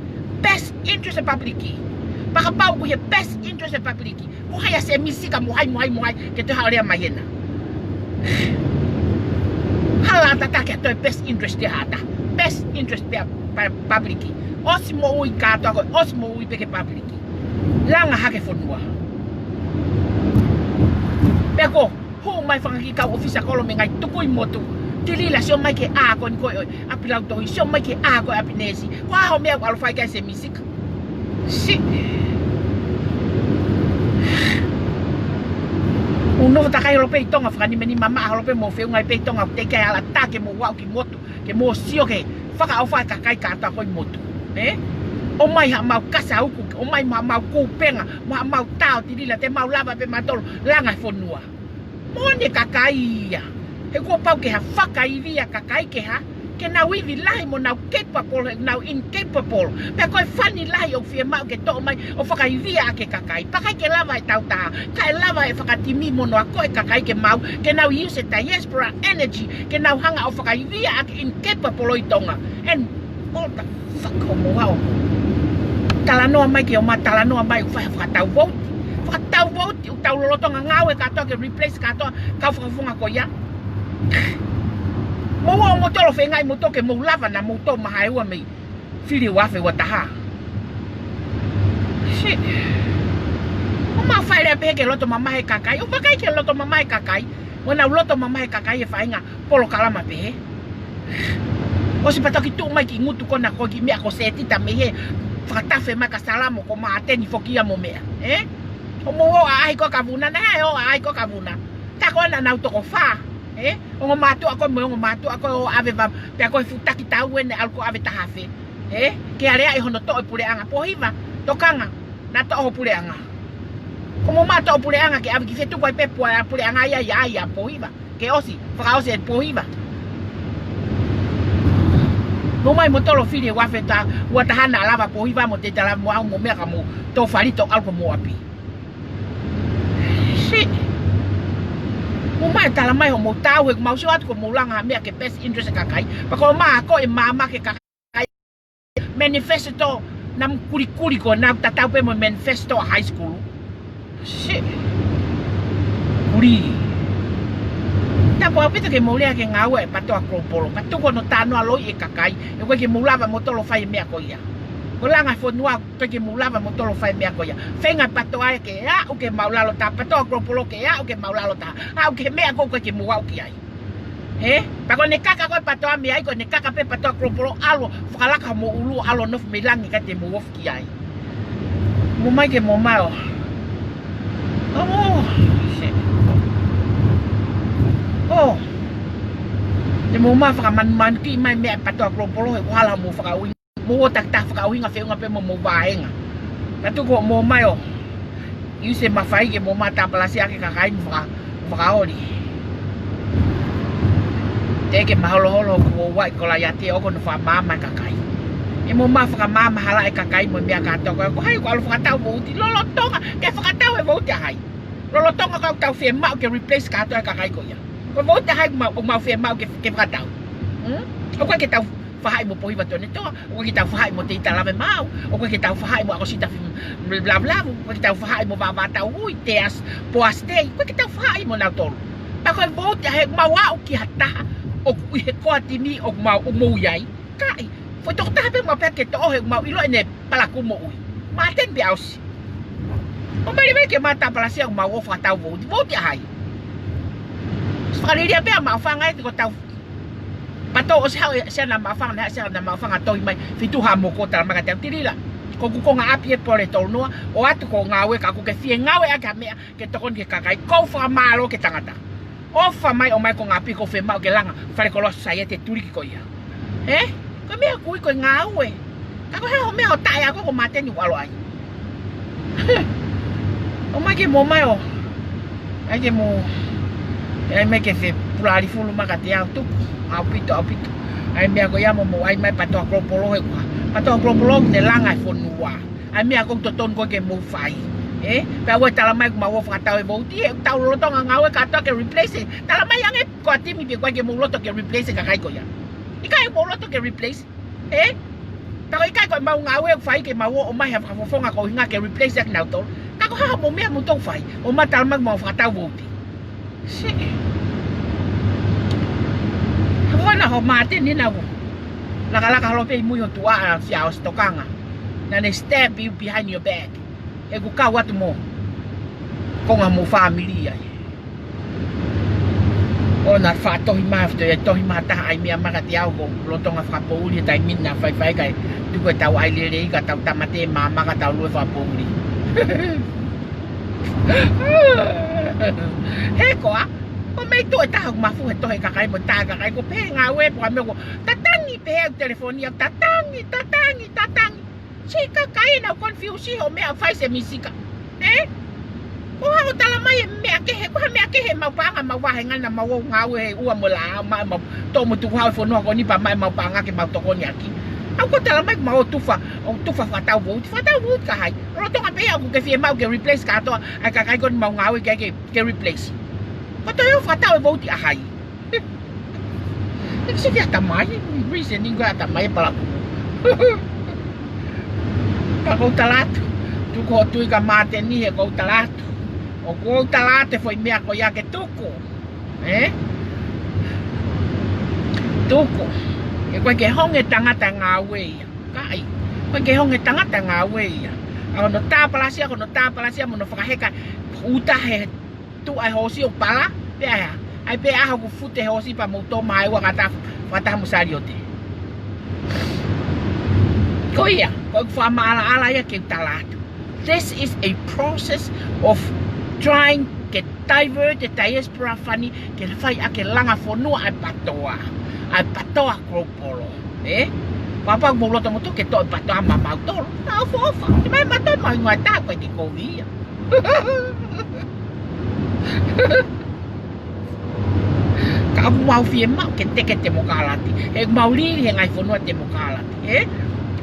Best interest ʻa e public. Pea kapau ʻoku ʻi he best interest ʻa e public. Mo hai ʻa Sēmisi ka mo hai, mo hai, mo hai, ke toe haʻu lea mai hena. Hala ʻatā ʻatā ke toe best interest ʻa ha taha. Best interest pē ʻa e public. ʻOsi moʻui kātoa ko ē, ʻosi moʻui pē ki he public. Langa hake fonua. Pea ko, hū mai fanga kiʻi kau ʻōfisa kolo mei he ngaahi tukui motu. Tilila sio mai ki he ʻā ko eni ko ē ʻo e ʻapi lautohi, sio mai ki he ʻā ko ē ʻapi neesi. Ko e hā hoʻo meʻa ʻoku ʻalu fai ki ai Sēmisi ka? Siʻi. Mou nofo takai holo pē ʻi Tonga, fakanimanima maʻa holo pē mo feʻunga ai pē ʻi Tonga, ʻoku teʻeki ai ala tā ke mou aʻu ki motu, ke mou sio ki he fakaʻofa ʻa e kakai kātoa ko ē ʻi motu. Ē? ʻOmai haʻamau kasa uku, ʻomai haʻamau kupenga, mo haʻamau tao tilila, te mau lava pē mautolu langa e fonua. Moʻoni e kakai ia. He kuo pau ke ha fakaivia kakai ke ha, ke nau ivi lahi mo nau capable, he nau incapable. Pea ko e fani lahi ʻoku fiemaʻu ke toʻo mai ʻo fakaivia ʻaki e kakai. Pea ʻikai ke lava ʻe tautaha, kae lava ʻe fakatimi mo noa ko e kakai ke mau, ke nau use e diaspora energy, ke nau hanga ʻo fakaivia ʻaki e incapable ʻi Tonga. And all the fuck hoʻomou hao. Talanoa mai ke ʻomai talanoa mai ʻoku fai ha fakatau vouti. Fakatau vouti, ʻoku tau lolotonga ngāue kātoa ke replace kātoa kau fakafofonga ko ia. Mou ō moutolu ʻo feingaʻi moutolu ke mou lava naʻa mou toʻo mai ha ua mei fili ua afe ua taha. Shit. ʻOmai fai lea pehē ke loto mamahi e kakai. ʻOku ʻikai ke loto mamahi e kakai. Mo nau loto mamahi e kakai he faʻahinga polokalama pehē. ʻOsi pea toki tuʻu mai ki ngutu ko ena ko e kiʻi meʻa ko Setita mei he fakatafe mai kia Salamo ko Māteni foki ia mo meʻa. Ē? Hoʻomou ō ʻaʻahi ko ē kia Vuna, naʻe ō ʻaʻahi ko ē kia Vuna. Tā ko ena nau toko fā. Ē? Ongo mātuʻa ko ē mo e ongo mātuʻa ko ē ʻo ʻave va, pea ko e fuʻu taki tau ʻene ʻalu ko ʻave taha afe. Ē? Ke aleaʻi hono toʻo e puleʻanga. Pōhiva, tokanga, naʻa toʻo ho puleʻanga. Ko mo ma toʻo puleʻanga ke ʻave ki fē, tuku ai pē pua puleʻanga ia ia ia Pōhiva. Ke ʻosi, fakaʻosi e Pōhiva. Mou ō mai moutolu ʻo fili e ua afe ua taha naʻa lava Pōhiva mo te ta lava mo au mo meʻa ka mou tō fali tō ʻalu ko mou ʻapi. Shit. Mou ō mai tala mai hoʻomou tau he ʻoku mau sio atu ko mou langa meʻa ke best interest e kakai. Pea ko ma ko e maama ke kakai. Manifesto naʻa mou kulikuli ko ena ʻoku tatau pē mo e manifesto ʻa high school. Shit. Kuli. Tapu ʻaupito ke mou lea ke ngāue e PATOA Global. Ka tuku hono talanoa loi e kakai. ʻOku ʻikai ke mou lava moutolu ʻo fai e meʻa ko ia. Ko e langa e fonua, ʻikai ke mou lava moutolu ʻo fai e meʻa ko ia. Feinga e PATOA ke aʻu ki he maʻulalo taha, PATOA Global ke aʻu ki he maʻulalo taha. Aʻu ki he meʻa ko ē ʻoku ʻikai ke mou aʻu ki ai. Ē? Pea ko ʻene kaka ko ē PATOA mei ai, ko ʻene kaka pē PATOA Global ʻalu ʻo fakalaka hoʻomou ʻulu ʻalu ʻo nofo mei langi kae te mou ofi ki ai. Mou ō mai ke mou ō mai ʻo. ʻO mou. Shit. ʻO. Te mou ō mai fakamanumanukiʻi mai meʻa PATOA Global he ʻoku hala hoʻomou fakaʻuhinga. Mou ō takitaha fakaʻuhinga feʻunga pē mo homou vāhenga. Ka tuku hoʻomou ō mai ʻo use e mafai ke mou ō mai ʻo tāpalasia ki he kakai mo faka-, mo fakaoli. Teʻeki ke maholoholo hoku ʻuaʻi Kolaiate ʻo ʻoku ne fakamaama e kakai. ʻE mou ō mai ʻo fakamaama hala e kakai mo e meʻa kātoa ko ē. Ko hai ʻoku ʻalu ʻo fakatau vouti? Lolotonga ke fakatau e vouti ʻa hai? Lolotonga ko ē ʻoku tau fiemaʻu ke replace kātoa e kakai ko ia. Ko e vouti ʻa hai ʻoku mau, ʻoku mau fiemaʻu ke, ke fakatau? Hmm? ʻOku ʻikai ke tau faʻahi mo Pōhiva Tonetoa, ʻoku ʻikai ke tau faʻahi mo Teita Lavemaau, ʻoku ʻikai ke tau faʻahi mo ʻAkosita Fim-, Lavulavu, ʻoku ʻikai ke tau faʻahi mo Vavā Tauhui, Teas, Poasi Tei, ʻoku ʻikai ke tau faʻahi mo nautolu. Pea ko e vouti ʻa hai ʻoku mau aʻu ki ha taha ʻoku ʻi he koa timi ʻoku mau, ʻoku mou ʻi ai? Kaʻi, foʻi tokotaha pē mau pehē ke toʻo he ʻoku mau ʻilo ʻene palakū moʻui. Māteni pē ʻaosi. ʻO mai leva ke mau tāpalasia ʻo mau ō ʻo fakatau vouti. Vouti ʻa hai? Fakaliliʻa pē ʻa Maʻufanga ē, te ko tau. Pea toʻo ʻosi haʻu e Siana Maʻufanga, naʻe Siana Maʻufanga tohi mai, fitu ha moko tala mai kiate au, Tilila. Ko hoku konga ʻapi ē, pole tolu noa, ʻoatu ko e ngāue ka ʻoku ke fie ngāueʻaki ha meʻa ke tokoni ki he kakai, ʻoku ou fakamālō ki he tangata. ʻOfa mai ʻo mai ko e ngaahi ʻapi ʻoku ou fiemaʻu ke langa, fale koloa sosaiete tuliki ko ia. Ē? Ko e meʻa ʻoku ui ko e ngāue. Ka ko e hā hoʻo meʻa hoʻo taʻe ako ko Māteni ʻoku ʻalu ai? ʻO mai ke mou ō mai ʻo. ʻAi ke mou. ʻAi mai ke fepulali fulu mai kiate au, tuku. ʻAupito, ʻaupito. ʻAi meʻa ko ia mo mou ʻai mai PATOA Global he ʻoku. PATOA Global ʻoku ne langa e fonua. ʻAi meʻa ʻoku totonu ko ē ke mou fai. Ē? Pea ʻoua ʻe tala mai ʻoku mau ō ʻo fakatau e vouti, ē, ʻoku tau lolotonga ngāue kātoa ke replace. Tala mai ange ko e timi pe ko hai ke mou loto ke replace e kakai ko ia. ʻIkai ʻoku mou loto ke replace. Ē? Pea ko e ʻikai ko ʻemau ngāue ʻoku fai ke mau ō ʻo ʻomai ha fakafofonga ko e ʻuhinga ke replace ʻaki nautolu. Ka ko e hā hoʻomou meʻa moutolu ʻoku fai? ʻO mau tala mai ʻoku mau fakatau vouti. Shit. Hafana ho Māteni naʻa ku lakalaka holo pē ʻi mui ho tuʻa ʻa Siaosi, tokanga. Naʻa ne stab you behind your back. He ʻoku kau atu mo e konga homou fāmili ai. ʻO na faʻa tohi mai, faʻa tohi mai ha taha ʻai meʻa mai kiate au ko e lolotonga fakapoʻuli he taimi ni naʻa faifai kae tuku ʻetau ʻai lelei ka tau tāmate maʻamaʻa ka tau lue fakapoʻuli. He koā, ko e meʻa ʻe taha ʻoku mafu he tohi ʻa e kakai mo e tā ʻa e kakai, ko e pehē ngāue pea ko e meʻa ko e tatangi pē ʻa e telefoni, tatangi, tatangi, tatangi. Siʻi kakai ʻoku nau confuse hoʻo meʻa ʻo fai semisi ka. Ē? Ko haʻo tala mai e meʻa kehe, ko ha meʻa kehe ʻemau paʻanga, ʻemau vāhenga naʻa mau ō ʻo ngāue he ua mo e laʻā, ʻemau, ʻemau toʻo mo tuku hao e fonua ko eni pea maʻu ʻemau paʻanga ke mau tokoni ʻaki. ʻOku ke tala mai ʻoku mau ō ʻo tufa, ʻo tufa fakatau vouti, fakatau vouti kia hai? Lolotonga pē ia ʻoku ke fiemaʻu ke replace kātoa ʻa e kakai ko eni ʻoku mau ngāue ki ai ke, ke replace. Ko e toe ō ʻo fakatau e vouti ʻa hai? ʻIkai ke ʻata mai, reasoning ko e ʻata mai e palakū. Ka ʻoku ou tala atu, tuku hoʻo tui kia Māteni he ʻoku ou tala atu. ʻOku ou tala atu e foʻi meʻa ko ia ke tuku. Ē? Tuku. He ʻoku ʻikai ke honge tangata ngāue ia. Kae, ʻoku ʻikai ke honge tangata ngāue ia. ʻA hono tā palasia, ko hono tā palasia mo hono fakaheka uta he tuʻa e hoosi ʻo pala, pea ʻai pē ʻaho ʻoku fute e hoosi pea mou tō mai ua kātoa, fakataha mo Saliote. Ko ia, ko ʻeku fakamaʻalaʻala ia ke u tala atu. This is a process of trying ke divert e diaspora fund ke fai ʻaki e langa fonua ʻa e PTOA, ʻa e PTOA Global. Ē? Papa mo loto mo tuku e toʻo e PTOA maʻamautolu. Ka ʻofa ʻofa. Te mai mato mai ngā tā ko e ki kovi ia. Ka ʻoku mau fiemaʻu ke teke temokalati. He ʻoku mau lili he ngaahi fonua temokalati. Ē?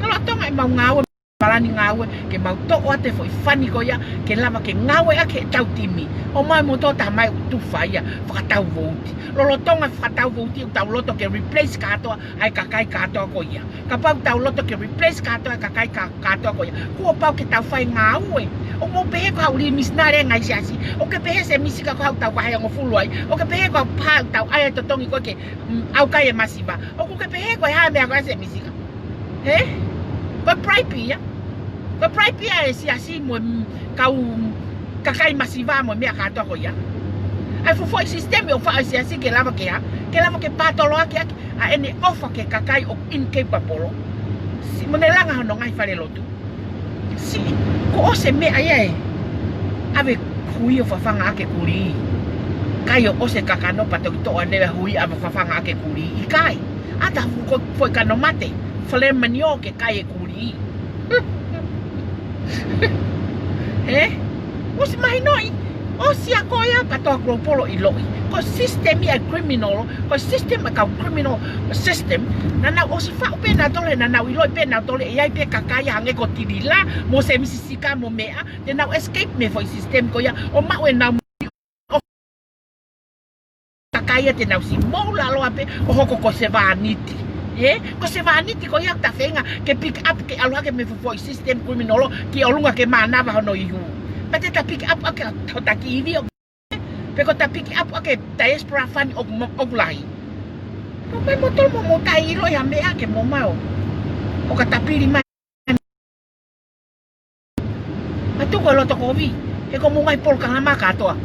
Ka lolotonga ʻemau ngāue palani ngāue, ke mau toʻo atu e foʻi fund ko ia, ke lava ke ngāue ʻaki ʻetau timi. ʻOmai mo tō tā mai ʻo tufa ia, fakatau vouti. Lolotonga fakatau vouti, ʻoku tau loto ke replace kātoa ʻa e kakai kātoa ko ia. Kapau ʻoku tau loto ke replace kātoa ʻa e kakai kā-, kātoa ko ia, kuo pau ke tau fai ngāue. ʻOku mou pehē ko haʻu lī misinale ngaahi siasi, ʻoku ke pehē semisi ka ko haʻu tau vahe ʻo ngofulu ai, ʻoku ke pehē ko haʻu pā tau ʻai e totongi ko ē ke, mm, ʻaukai e masiva. ʻOku ke pehē ko e hā e meʻa ko ē semisi ka. Ē? Ko e bribe ia. Ko e bribe ia e siasi mo e, mm, kau kakai masiva mo e meʻa kātoa ko ia. ʻA e fuʻu foʻi system ʻoku faʻa siasi ke lava ke hā, ke lava ke pātoloaki ʻaki ʻa ʻene ʻofa ki he kakai ʻoku incapable. Siʻi mo ne langa hono ngaahi falelotu. Siʻi, kuo ʻosi e meʻa ia ē. ʻAve hui ʻo fafanga ʻaki e kulī. Kai ʻo ʻosi e kakano pea toki toʻo ʻa e hui ʻave ʻo fafanga ʻaki e kulī. ʻIkai. ʻAta fuʻu ko-, foʻi kano mate. Fale mani ʻo ke kai e kulī. Ē? ʻOsi mahinoʻi. ʻOsi ʻa ko ia PTOA Global ʻiloʻi. Ko e system ia ʻa e criminal, ko e system ʻa e kau criminal system. Naʻa nau ʻosi faʻu pē nautolu, naʻa nau ʻiloʻi pē nautolu, ʻe ʻi ai pē kakai hangē ko Tilila, mo Semisi Sika mo meʻa, te nau escape mei he foʻi system ko ia, ʻo maʻu ʻenau kakai ia te nau siʻi moʻulaloa pē ʻo hoko ko e sevāniti. Ē? Ko e sevāniti ko ia ʻoku ta feinga ke pick up ke ʻalu hake mei he foʻi system criminal ki ʻolunga ke mānava hono ihu. Pea te ta pick up ʻaki hota kiʻi ivi ʻo pe ko ta pick up ʻaki e diaspora fund ʻoku mo-, ʻoku lahi. Ko e moutolu mo mou taʻeʻiloʻi ha meʻa ke mou maʻu. ʻO ka ta pili mai. Matu ko e loto kovi. He ko e mou ngaahi polokalama kātoa.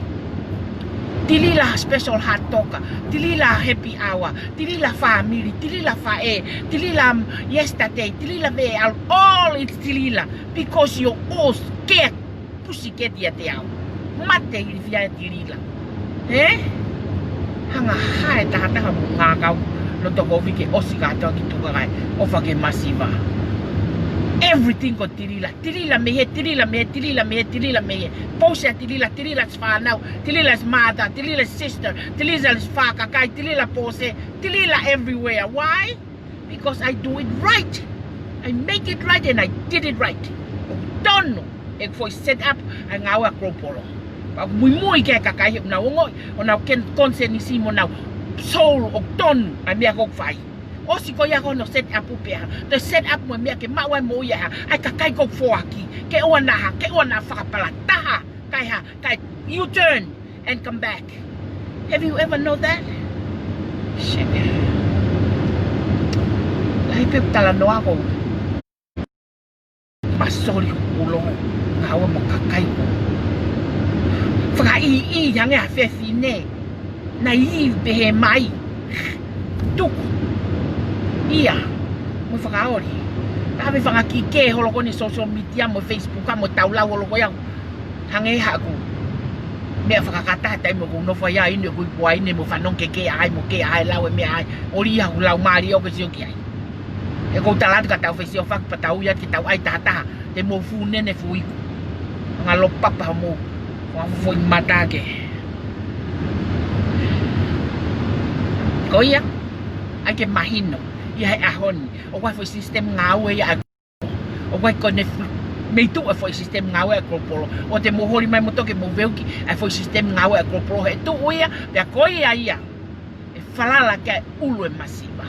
Tilila special hot toka. Tilila happy hour. Tilila family. Tilila faʻē. Tilila, um, yesterday. Tilila ve al-, all it's Tilila. Because you're all scared. Pusi ke tia te au. Mate ilifia e Tilila. Ē? Hanga hā e tahataha mo ngākau loto kovi ke ʻosi kātoa ki tuʻa kae ʻofa ke masiva. Everything ko Tilila. Tilila mei hē, Tilila mei hē, Tilila mei hē, Tilila mei hē. Pose ʻa Tilila, Tilila ʻa e fānau, Tilila ʻa e mother, Tilila ʻa e sister, Tilila ʻa e fakakai, Tilila pose, Tilila everywhere. Why? Because I do it right. I make it right and I did it right. ʻOku tonu ʻeku foʻi set up ʻa e ngāue ʻa Global. Pea ʻoku muimui ki ai e kakai he ʻoku nau ongoʻi, ʻoku nau ken conscience mo nau soul ʻoku tonu ʻa e meʻa ʻoku fai. ʻOsi ko ia ko hono set up pē ʻa e, the set up mo e meʻa ke maʻu ai mo ia ʻa e kakai ʻoku foaki. Ke ʻoua naʻa, ke ʻoua naʻa fakapalataha. Kae hā, kae U-turn and come back. Have you ever know that? Shit. Lahi pē talanoa ko. Masoli ulo. Ngāue mo kakai. Fakaʻiʻi hangē ha fefine. Naʻe ʻi pehē mai. Tuku. Ia. Mo fakaoli. Naʻa me fanga kiʻi kē holo ko eni social media mo Facebook mo tau lau holo ko ia. Hangē haʻaku. meʻa fakakakato he taimi ʻoku ou nofo ai ʻa inu ʻeku ipu ai ne mo fanongo ke ke ai mo ke ai lau e meʻa ai. ʻOli ia ʻoku lau mālie ʻoku ke sio ki ai. He ʻoku ou tala atu ka tau fesiofaki pea tau ui atu ke tau ʻai tahataha. Te mou fū nene fū iku. Ngalo papa mo. Ko a foʻi mata ke. Ko ia. ʻAi ke mahino. Ia he ʻaho ni. ʻOku ʻi ai foʻi system ngāue ia ʻa ʻoku ʻi ai ko ʻene f-, mei tuʻu e foʻi system ngāue ʻa e kolopolo. ʻO te mou holi mai mo toki mou veuki e foʻi system ngāue ʻa e kolopolo he tuʻu ia, pea ko ia ia. ʻE falala ki ai ʻulu e masiva.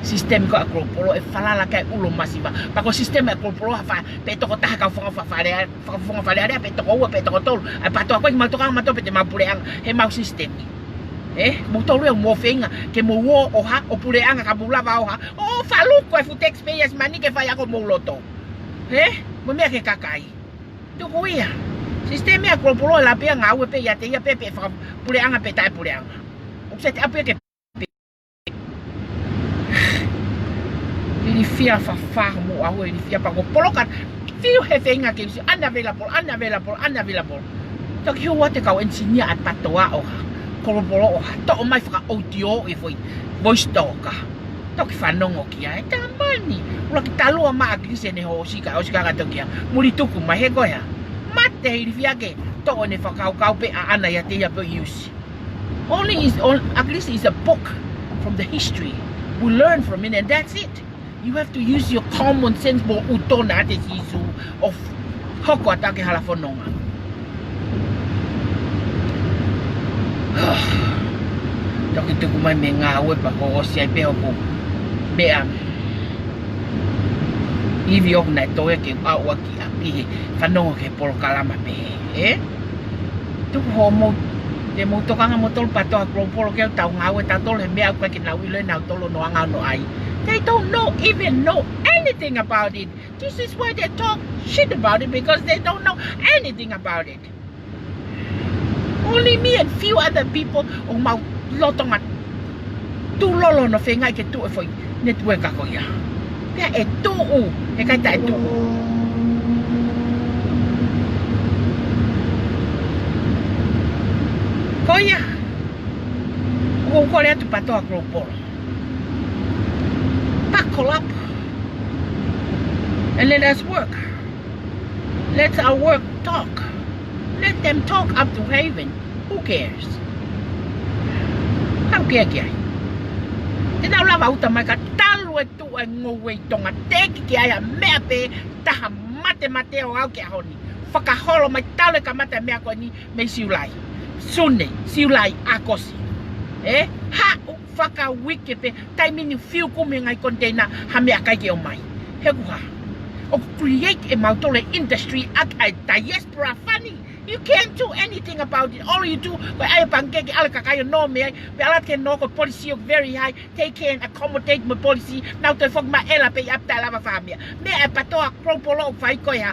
System ko ē ʻa e kolopolo, ʻe falala ki ai ʻulu e masiva. Pea ko e system ʻa e kolopolo ha fa, pe toko taha kau fanga fa-, fale, fa-, fanga Fale Alea, pe toko ua, pe toko tolu. ʻAi patoa ko ē ke mau tokanga mautolu pe te mau puleʻanga, he mau system. Ē, mou tolu ia ʻoku mou feinga, ke mou ō ʻo ha, ʻo puleʻanga ka mou lava ʻo ha, ʻo faluku e fuʻu taxpayers money ke fai ako mou loto. Ē, mo e meʻa ki he kakai. Tuku ia. System ia kolopolo ʻe lava pē ia ngāue pē ʻiate ia pē pe fakapuleʻanga pe taʻepuleʻanga. ʻOku set up ia ke ilifia fafā mo au ilifia pea ko poloka. Fiu he feinga ke isi, unavailable, unavailable, unavailable. Toki hū atu e kau engineer ʻa e patoa ʻo ha, kolopolo ʻo ha, toʻo mai fakaʻoutioʻi e foʻi voice talker. Toki fanongo ki ai, tā mani. ʻUluaki talu ʻa ʻAkilisi ʻene hoosi ka, hoosi ka ka toki ʻa. Muli tuku mai he ko e hā. Mate ilifia ke, toʻo ʻene fakakaukau pē ʻaʻana ʻiate ia pē ʻo ʻiusi. Only is, on, Akilisi is a book from the history. We learn from it and that's it. You have to use your common sense mo ʻutona ʻa e Sīsū ʻo hoko atu ki he hala fononga. Toki tuku mai mei he ngāue pea ko ʻosi ai pē hoku meʻa. Ivi ʻoku nau toe ke ʻauʻaki ʻapi he fanongo ki he polokalama pehē, ē? Tuku hoʻomou, te mou tokanga moutolu patoa kolopolo ke tau ngāue tautolu he meʻa ʻoku ʻikai ke nau ʻilo ʻe nautolu ʻoku nau anga ʻo nau ʻai. They don't know, even know anything about it. This is why they talk shit about it, because they don't know anything about it. Only me and few other people ʻoku mau lolotonga tulolo ʻo feinga ke tuʻu e foʻi network ko ia. Pea ʻe tuʻu, he ʻikai taʻetuʻu. Ko ia, ʻoku ou kole atu patoa kolopolo. Buckle up and let us work. Let our work talk. Let them talk up to heaven. Who cares? Kau kea ki ai. Te nau lava uta mai ka talu e tuʻu e ngoue ʻi Tonga, teʻeki ke ʻi ai ha meʻa pē taha mate mate ʻo aʻu ki he ʻaho ni. Fakaholo mai talu e kamata e meʻa ko eni mei Siulai. Sune, Siulai, ʻAokosi. Ē? Haʻu fakauike pē, taimi ni fiu kumi e ngaahi koniteina ha meʻakai ke ō mai. He ko e hā. ʻOku create ʻe mautolu e industry ʻaki ʻa e diaspora fund. You can't do anything about it. All you do, ko e ʻai e pangikē ke ʻalu e kakai ʻo nō mei ai, pea ʻalu atu ke nō ko e policy ʻoku very high, they can accommodate mo e policy, nau toe foki mai ʻe lava pē ʻi ʻapi taʻe lava fai ha meʻa. Meʻa ʻa e patoa kolopolo ʻoku fai ko e hā,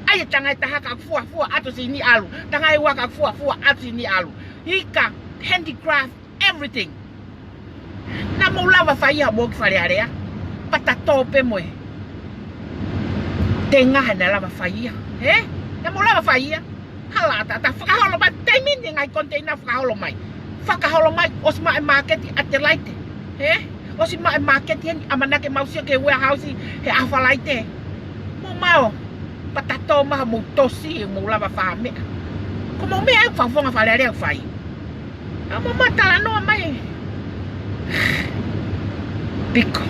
ʻai e tanga ʻe taha ka fuafua atu Sini ʻalu, tanga ʻe ua ka fuafua atu Sini ʻalu. Ika, handicraft, everything. Naʻa mou lava fai ia mo ki Fale Alea. Patato pē mo e tenga he naʻe lava fai ia. Ē? Naʻa mou lava fai ia. Hala ʻatā, ʻatā fakaholo mai, taimi ni ngaahi koniteina fakaholo mai. Fakaholo mai, ʻosi maʻu e māketi ʻAtelaite. Ē? ʻOsi maʻu e māketi heni, ʻamanaki mau sio ki he warehouse he ʻaho Falaite. Mou maʻu, patato maha mou tosi, mou lava fai ha meʻa. Ko mou meʻa ʻoku fakafonga Fale Alea ʻoku fai. ʻA mou maʻu talanoa mai. Piko.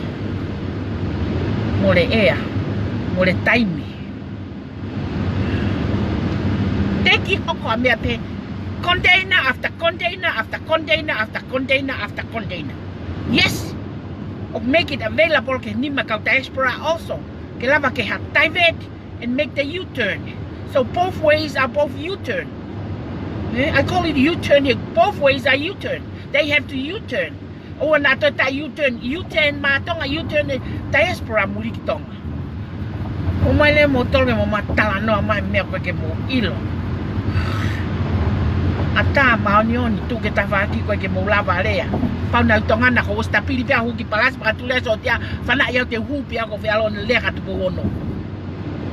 Mole ʻea. Mole taimi. Teʻeki hoko ha meʻa pē. Container after container after container after container after container. Yes. ʻO make it available ki he nima kau diaspora also. Ke lava ke ha divert and make the U-turn. So both ways are both U-turn. Eh, I call it U-turn here. Both ways are U-turn. They have to U-turn. ʻOua naʻa toe taʻe U-turn, U-turn maʻa Tonga, U-turn e diaspora muli ki Tonga. ʻOmai leva moutolu ke mou maʻu talanoa mai meʻa ʻoku ʻikai ke mou ʻilo. ʻAtā māʻoniʻoni tuʻu ki he tafaʻaki ʻoku ʻikai ke mou lava lea. Pau naʻa ʻi Tonga naʻa ku ʻosi tapili pē ʻa e hū ki Palasi pea ka tuli ʻa e sōtia, fanaʻi au te u hū pē au ko Fealoni lea ka tupu ono.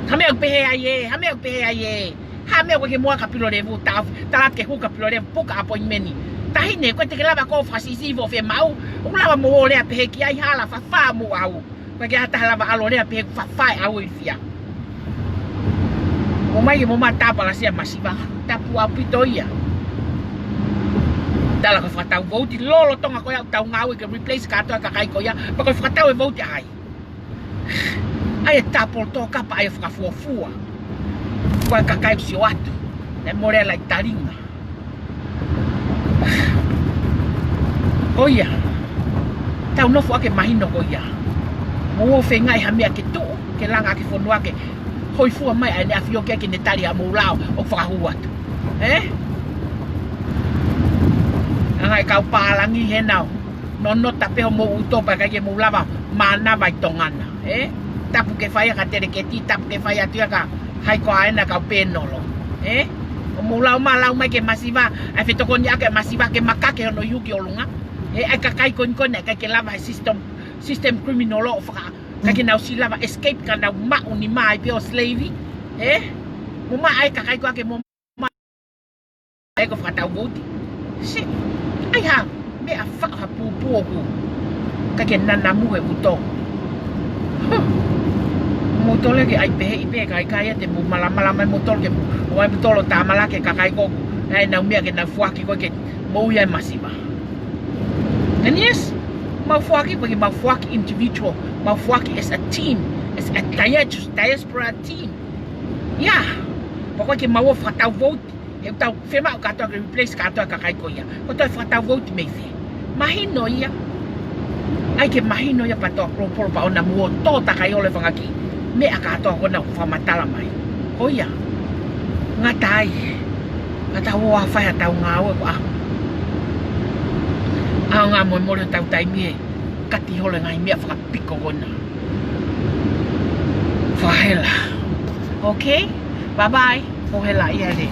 Ha meʻa ʻoku pehē ai ē, ha meʻa ʻoku pehē ai ē. Ka meʻa ko ē ke moa ka pilo levu, ta-, tala ke hū ka pilo levu, puka appointment. Taʻahine, ko e te ke lava ko fakasiʻisiʻi ʻo fiemaʻu, ʻoku lava mo ō lea pehē ki ai hala fafā mo au. Ko e ke ata lava ʻalu lea pehē fafā ʻe au ʻi fia. Mo mai ke mo ma tāpalasia masiva, tapu ʻaupito ia. Tala ko e fakatau vouti, lolotonga ko ia ʻoku tau ngāue ke replace kātoa e kakai ko ia, pea ko e fakatau e vouti ai. ʻAi e tāpolo tō kapa ʻai e fakafuafua. Ko e kakai ʻoku sio atu. Naʻe mole ala ʻi talinga. Ko ia. Tau nofo ake mahino ko ia. Mo ō feingaʻi ha meʻa ke tuʻu, ke langa ake fonua ke hoifua mai ʻa ʻEne ʻAfio ke ke ne tali ʻa mou lao ʻo fakahū atu. Ē? Anga e kau pālangi he nau. Nonota pē homou ʻuto pea ʻikai ke mou lava mānava ʻi Tonga na, ē? Tapu ke fai ʻa ka teleketi, tapu ke fai atu ia ka hai ko ā ena kau pēnolo, ē? ʻO mou lau mā lau mai ke masiva, ʻai fetokoniʻaki e masiva ke makake hono ihu ki ʻolunga. Ē, ʻai kakai ko eni ko ena, ʻikai ke lava he system, system criminal law ʻo faka-, ʻikai ke nau siʻi lava escape ka nau maʻu nima ai pē ʻo slave, ē? Mo ma ʻai kakai ko ā ke mo ʻai ko e fakatau vouti. Siʻi, ʻai ha meʻa faʻa ha pūpū ʻoku ʻikai ke nanamu he ʻuto. Huh. Mou tole ke ʻai pehē ʻi pē ka ʻikai ia te mou malamala mai mou tole ke mou, ʻo ʻai mou tole ʻo tāmala ke kakai ko ē ʻai ʻenau meʻa ke nau foaki ko ē ke mou ia e masiva. And yes, mau foaki, paki mau foaki individual, mau foaki as a team, as a dias-, diaspora team. Ia, pea ko e ke mau ō fakatau vouti, he ʻoku tau fiemaʻu kātoa ke replace kātoa e kakai ko ia. Ko e toe fakatau vouti mei fē? Mahino ia. ʻAi ke mahino ia pea toa polopolo pea ʻoua naʻa mou ō tō takai ʻo le fanga kiʻi meʻa kātoa ko ena ʻoku fakamatala mai. Ko ia. Ngata ai. Ngata ʻo ʻa fai ʻa tau ngāue ko ā. ʻAonga mo e mole tau taimi ē. Kati holo e ngaahi meʻa fakapiko ko ena. Fakahela. Okay? Bye bye. Ko hela ia le.